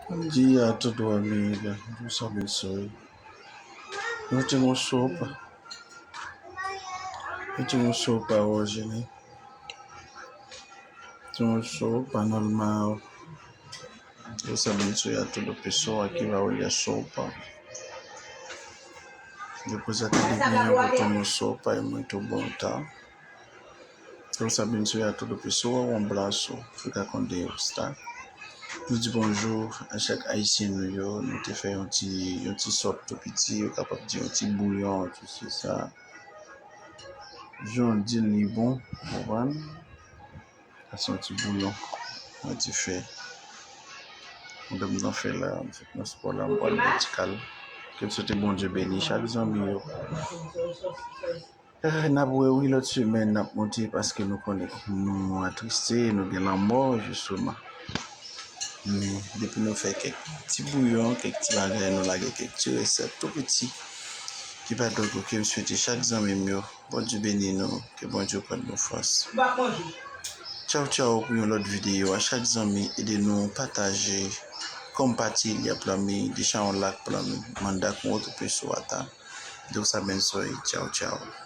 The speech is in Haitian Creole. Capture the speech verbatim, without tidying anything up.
Bom dia a todo amiga, Deus abençoe. Nou te yon sopa. Nou te yon sopa hoje, né? Te yon sopa normal. Deus abençoe a todo pessoa que vai olhar sopa. Depois até de manhã eu vou tomar sopa, é muito bom, tá? Deus abençoe a todo pessoa, um abraço, fica com Deus, tá? Nou di bonjou a chak ayisyen nou yo, nou te fè yon ti, yon ti sòt tou piti, yo kapab di yon ti bouyon, ti se sa. Jan w di l, li bon, ou konprann? Sa se yon ti bouyon, yon ti fè. Mwen menm nan fè la, m sot nan spò la, m pral vertikal. Ke m swete Bondye beni chak zanmi yo. Eh, n ap wè wi lòt semèn n ap monte paske nou konnen nou atriste, nou gen lanmò jisteman. Men depi nou fè kèk ti bouyon, kèk ti bagay, nou lage kèk ti resèt tou piti ki pa dòt ke m swete chak zanmi m yo Bondye beni nou, ke Bondye pran nou fòs. Tchaw tchaw pou yon lòt videyo. A chak zanmi, ede nou pataje, konpatilye pou zanmi, deja yon like pou zanmi. Manda com outra pessoa, tá? Deus abençoe. Tchaw tchaw.